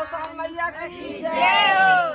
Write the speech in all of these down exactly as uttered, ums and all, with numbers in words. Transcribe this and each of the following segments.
जय हो,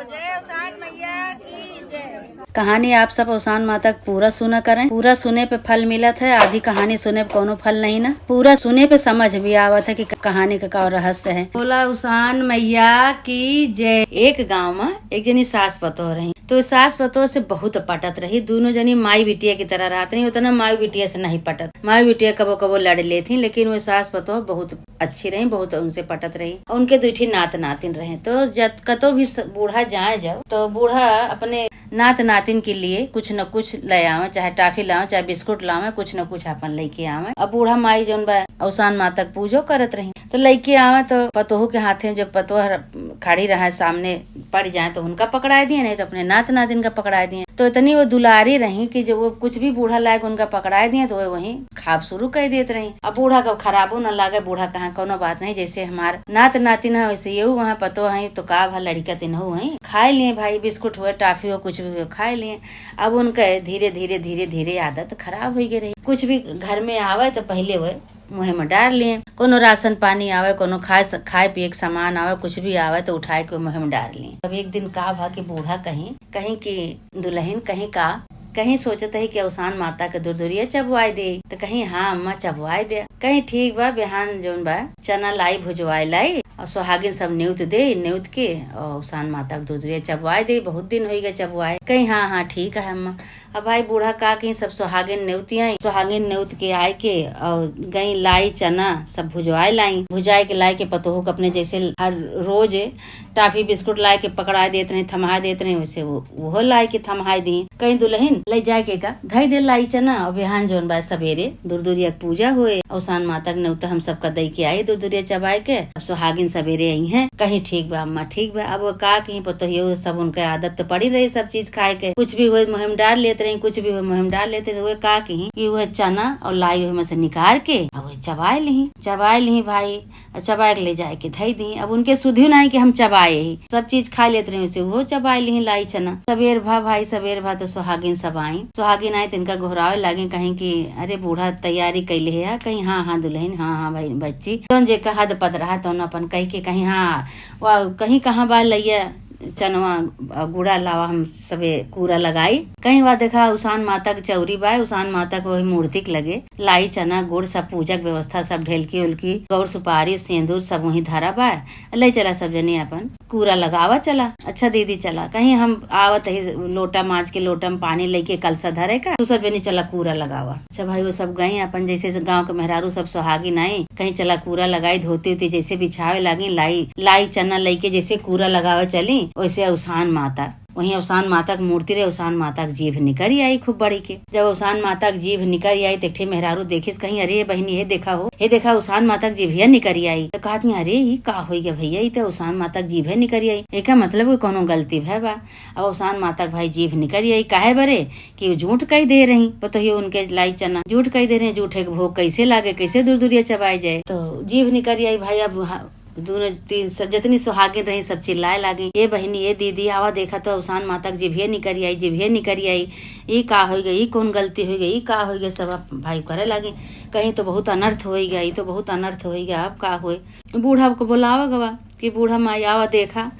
जय अवसान मैया की जय। कहानी आप सब अवसान माता के पूरा सुना करें। पूरा सुने पे फल मिलत है, आधी कहानी सुने पे कौनो फल नहीं ना। पूरा सुने पे समझ भी आवत है कि कहानी का का रहस्य है। बोला अवसान मैया की जय। एक गाँव में एक जनी सास पतोह रही, तो सास पतोह से बहुत पटत रही। दोनों जनी माई बिटिया की तरह रहत रही, उतना माई बिटिया से नहीं पटत। माई बिटिया कबो कबो लड़ लेत ही, लेकिन वो सास पतोह बहुत अच्छी रही, बहुत उनसे पटत रही। और उनके दुई ठी नात नातिन रहे, तो जत कतो भी स-, बूढ़ा जाए जाओ, तो बूढ़ा अपने नात नातिन के लिए कुछ न कुछ ले आवे, चाहे टाफी लावे, चाहे बिस्कुट लावे, कुछ न कुछ अपन लेके आवे। अब बूढ़ा माई जौन बा, अवसान माता के पूजो करत रही, तो लेके आवे, तो पतोहू के हाथे में जब पतोह र-, खड़ी रहे सामने, पड़ जाए तो उनका पकड़ाए दिए, नहीं तो अपने नात नातिन का पकड़ाए दिए। तो इतनी वो दुलारी रही कि जब वो कुछ भी बूढ़ा लायक उनका पकड़ाए दिए, तो वो वहीं खाब शुरू कर देत रही। अब बूढ़ा का खराबो न लागे, बूढ़ा कहाँ कौनो बात नहीं, जैसे हमार नात नातिन है वैसे ये वहाँ पतो है, तो का भा लड़िका तिनहु है, खाए लिए भाई, बिस्कुट हुए, टाफी हुए, कुछ भी हुए, खाए लिए। अब उनके धीरे धीरे धीरे धीरे आदत खराब हो गई रही। कुछ भी घर में आवे तो पहले वो मुँहे में डार लिए, कोनो राशन पानी आवे, कोनो खाए स-, खाए पिए के सामान आवे, कुछ भी आवे तो उठाए के मुँहे में डार लिए। अब एक दिन का भा कि बूढ़ा कहीं, कहीं कि दुलहिन कहीं का, कहीं सोचत ही कि अवसान माता के दुरदुरिया चबवाए दे, तो कहीं हाँ अम्मा चबवाए दे। कहीं ठीक बा, बिहान जौन बा चना लाई भुजवाए लाई और सुहागिन सब नेउत दे, नेउत के और अवसान माता के दुरदुरिया चबवाए दे, बहुत दिन होई गए चबवाए। कहीं हाँ हाँ ठीक है अम्मा। अब भाई बूढ़ा का कहीं सब सुहागिन नेउती आई, सुहागिन नेउत के आए के और गई लाई चना सब भुजवाए लाई, भुजाए के लाए के पतोहू के अपने जैसे हर रोज टाफी बिस्कुट लाए के पकड़ा देत रही, थमहा देत रही, वैसे वो, वो लाए के थमहाए दी। कहीं दुलहिन ले जाए के का धई दे लाई चना और बिहान जौन बा सबेरे दुरदुरिया के पूजा हुए, अवसान माता के नेउता हम सबका दई के आई दुरदुरिया चबाए के। अब सुहागिन सबेरे आई हैं, कहीं ठीक बा अम्मा, ठीक बा। अब वो का कहीं पतोहियो सब उनके आदत तो पड़ी रही सब चीज खाए के, कुछ भी हुए मुँहे में डार लेत रही, कुछ भी हुए मुँहे में डार लेत रही। तो वो का कहीं कि वो चना और लाई ओहि में से निकाल के अब वो चबाए लिही, चबाए लिही भाई, और चबाए के ले जाए के धई दी। अब उनके सुधी नहीं कि हम चबाए ही, सब चीज खा लेत रही, उसे वो चबाए लिही लाई चना। सबेर भा भाई, सबेर भा तो सुहागिन सब आई, सुहागिन आई तो इनका गोहरावे लागे, कहीं कि अरे बूढ़ा तैयारी कैले है, कहीं हाँ हाँ दुलहिन, हाँ हाँ भाई बच्ची, जौन जे कहा पद रहा तौन अपन कह के कहीं हाँ वा कहीं कहाँ बा लैया चनवा, अ, गुड़ा लावा हम सबे कूरा लगाई। कहीं वा देखा अवसान माता के चौरी बा, अवसान माता के वही मूर्ति के लगे लाई चना गुड़ सब पूजा के व्यवस्था सब ढेलकी उलकी गौर सुपारी सेंदूर सब वहीं धरा बा। ले चला सब जने अपन कूरा लगावा चला। अच्छा दीदी चला, कहीं हम आवत ही लोटा माज के लोटा में पानी लेके कलसा धरे का, तू सब जने चला कूरा लगावा। अच्छा भाई वो सब गई अपन जैसे गाँव के मेहरारू सब सुहागिन आई, कहीं चला कूरा लगाई, धोती उती जैसे बिछावे लागी, लाई लाई चना लेके जैसे कूरा लगावे चली, वैसे अवसान माता, वहीं अवसान माता के मूर्ति रहे, अवसान माता के जीभ निकरी आई खूब बड़ी के। जब अवसान माता के जीभ निकरी आई तो एक ठे मेहरारू देखिस, कहीं अरे बहिनी हे देखा हो, हे देखा अवसान माता के जीभिया निकरी आई। तो कहत ही अरे ई का होई गया भैया, ई तो अवसान माता के जीभे निकरी आई, एका मतलब कि कोनो गलती भय बा। अब अवसान माता के भाई जीभ निकरी आई काहे बरे कि वो झूठ कह दे रही, पतोहियो उनके लाई चना झूठ कह दे रही, झूठे के भोग कैसे लागे, कैसे दुरदुरिया चबाए जाए। तो जीभ निकरी आई भाई। अब हा-, दोनों तीन सब जितनी सुहागिन रही सब चिल्लाए लागी, "ए बहिनी, ए दीदी, आवा देखा तो अवसान माता के जीभिया निकरी आई, जीभिया निकरी आई, ई का होई गई, ई कौन गलती होई गई, ई का होई गई?" सब अब भाई करे लागी, कहीं तो बहुत अनर्थ होई गया, ई तो बहुत अनर्थ होई गया, अब का होई? बूढ़ा को बोलावा गवा कि बूढ़ा माई आवा देखा,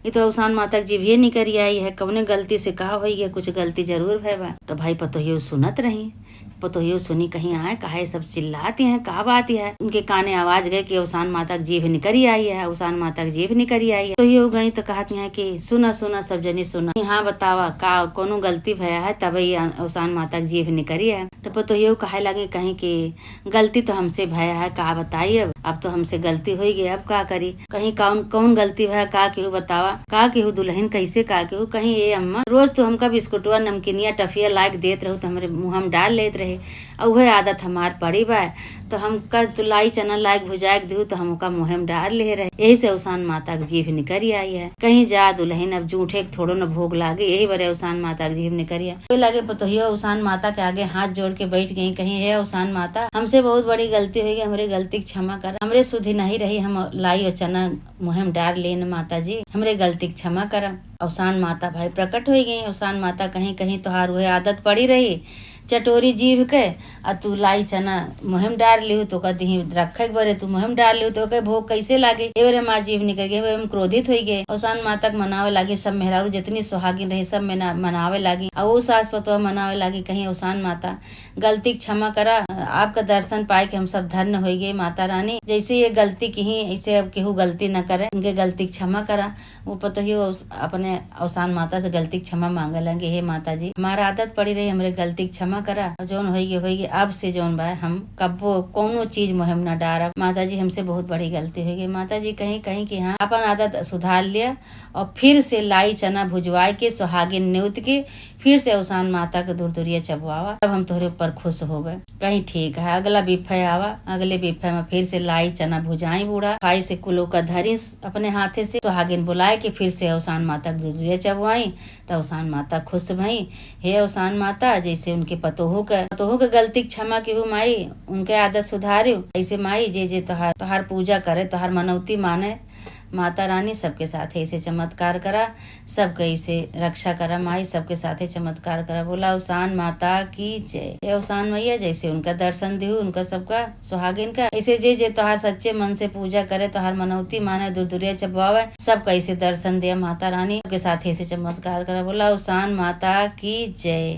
ई तो अवसान माता के जीभिया निकरी आई है, कौने गलती से का होई गया, कुछ गलती जरूर भय बा। तो भाई पतोहियो सुनत रही, पतोहियो सुनी कहीं आए, काहे सब चिल्लाती हैं, का बात है? उनके काने आवाज गए कि अवसान माता के जीभ निकरी आई है, अवसान माता के जीभ निकरी आई है। पतोहियो गई तो कहती हैं कि सुना, सुना, सब जनी सुना, हाँ बतावा का कोनो गलती भया है, तब ये अवसान माता के जीभ निकरी है। तो पतोहियो कहे लगे कहीं कि गलती तो हमसे भया है, का बताई अब, अब तो हमसे गलती होई गई, अब का करी? कहीं कौन, कौन गलती भया, का केहू बतावा, का केहू दुलहिन, कैसे का केहू? कहीं ए अम्मा, रोज तो हमका बिस्कुटवा, नमकीनिया, टफिया लाइक देत रहू तो हमरे मुँह में डाल लेत रहे, और उहे आदत हमार पड़ी बा। तो हमका तू लाई चना लाइक भुजाइक दिहू तो हम ओका मुँह में डाल ले रहे, यही से अवसान माता के जीभ निकरी आई है। कहीं जा दुलहिन, अब जूठे के थोड़ो न भोग लागे, यही बरे अवसान माता के जीभ निकरी आई। कोई लागे पतोहियो अवसान माता के आगे हाथ जोड़ के बैठ गई, कहीं हे अवसान माता, हमसे बहुत बड़ी गलती होई गई, हमरे गलती के क्षमा कर, हमरे सुधी नहीं रही, हम लाई और चना मुँह में डार लेन माता जी, हमरे गलती के क्षमा कर। अवसान माता भाई प्रकट होई गई। अवसान माता कहीं कहीं तोहार उहे आदत पड़ी रही, चटोरी जीभ के, आ तू लाई चना मुँहे में डार लिहू, तो कह दिही रखे के बरे तू मुँहे में डार लिहू, तो ओके भोग कैसे लागे? ए बेरे माँ जीभ निकल गई, ए बेरे हम क्रोधित होई गए। अवसान माता के मनावे लागी, सब मेहरारू जितनी सुहागिन रही, सब मना-, मनावे लागी। आ ऊ सास पतोह मनावे लागी, कहीं अवसान माता, गलती के क्षमा करा, आपका दर्शन पाए के हम सब धन्य होई गए माता रानी। जैसे ये गलती की ही, ऐसे अब केहू गलती न करे, इनके गलती के क्षमा करा। वो पतोहियो अपने अवसान माता से गलती के क्षमा मांगे लगे, "हे माता जी, हमारा आदत पड़ी रही, हमरे गलती के क्षमा करा, और जौन होई गए, होई गए, अब से जौन बा, हम कब्बो कौनो चीज मुँहे में ना डारब। माता जी, हमसे बहुत बड़ी गलती होई गई।" माता जी कहीं, कहीं कि हाँ, अपन आदत सुधार लिया और फिर से लाई चना भुजवाए के, सुहागिन नेउत के, फिर से अवसान माता के दुरदुरिया चबवावा, तब हम तोहरे ऊपर खुश होबे। कहीं ठीक है, अगला बिफे आवा, अगले बिफे में फिर से लाई चना भुजाई बूढ़ा, खाई से कुलो का धरी अपने हाथे से, सुहागिन बुलाए के फिर से अवसान माता के दुरदुरिया चबवाई, त अवसान माता खुश भई। हे अवसान माता, जैसे उनके पतोहू के, पतोहू के गलती के क्षमा केहू माई, उनके आदत सुधारियो, ऐसे माई जे जे तोहार, तोहार पूजा करे, तोहार मनौती माने, माता रानी सबके साथ ऐसे चमत्कार करा, सबके ऐसे रक्षा करा माई, सबके साथे चमत्कार करा। बोला अवसान माता की जय। हे अवसान मैया, जैसे उनका दर्शन दिहू, उनका सबका सुहागिन का, ऐसे जे जे तोहार सच्चे मन से पूजा करे, तोहार मनौती माने, दुरदुरिया चबवावे, सबका ऐसे दर्शन दिया माता रानी, सबके साथ ऐसे चमत्कार करा। बोला अवसान माता की जय।